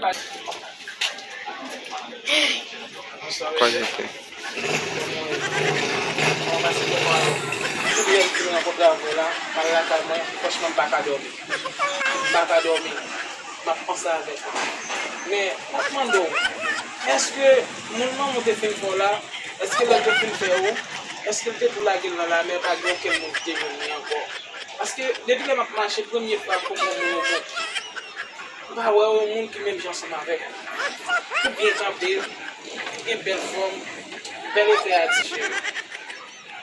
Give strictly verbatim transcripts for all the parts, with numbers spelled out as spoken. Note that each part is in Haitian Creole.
Kwa je fè? Tout lè m fin rankontre avè w la, m al lakay mwen, franchman, m pa ka dòmi. M pa ka dòmi. M ap panse avèk ou. Men, m ap mande w, èske moun manman w te fin fè w la, èske lè l te fin fè w, èske l te tou lage l nan lamè, pa gen okenn moun ki te jwenn li ankò? Paske, depi lè m ap mache, premye fwa m konprann yon moun. M pa wè yon moun ki menm jan ansanm avèk ou. Ou byen kanpe, ou gen bèl fòm, bèl efè a ti cheve.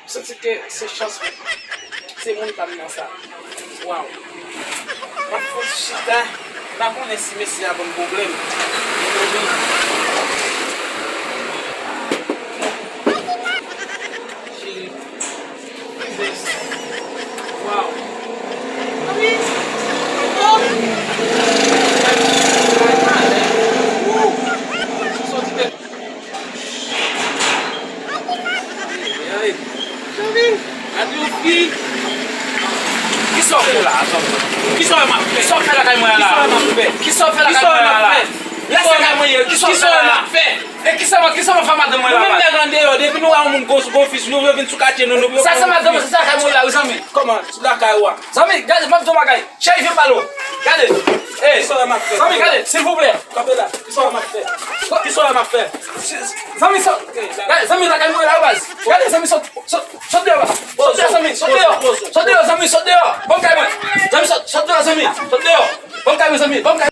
M santi ke se chans mwen. Se moun pa m nan sa. Waw. M ap fon chita. M pa konnen si mesye a ban m pwoblèm. Cheri. Princess. Waw. Mami. Pito. Ou. Sou ti tèt. Ay. Mami. Gade yon fi. Kisa w fè la? Kisa w fè lakay mwen la? Kisa w fè lakay mwen la? Kisa w fè lakay mwen la? Lè se lakay mwen ye, kisa w fè la? E kisa, kisa w fè madanm mwen la? Nou menm nèg andeyò, depi nou wè yon moun gwo, gwo fis, nou vle vin sou katye nou, nou. Sa se madanm, sa se lakay mwen la, wi, zanmi. Kòman? Sou lakay ou a? Zanmi, gade, m ap di w bagay. Cheri, vin pale w. Gade. Ey, zanmi, gade, silvouplè. Kanpe la. Kisa w m ap fè? Kisa w m ap fè? Zanmi, sot. Gade, zanmi, lakay mwen la, baz. Gade, zanmi, sot, sot, sot deyò, baz. Sot deyò, zanmi, sot deyò. Sot deyò, zanmi, sot deyò. Ban m kay mwen. Zanmi, sot, sot deyò, zanmi. Sot deyò. Ban m kay mwen, zanmi. Ban m kay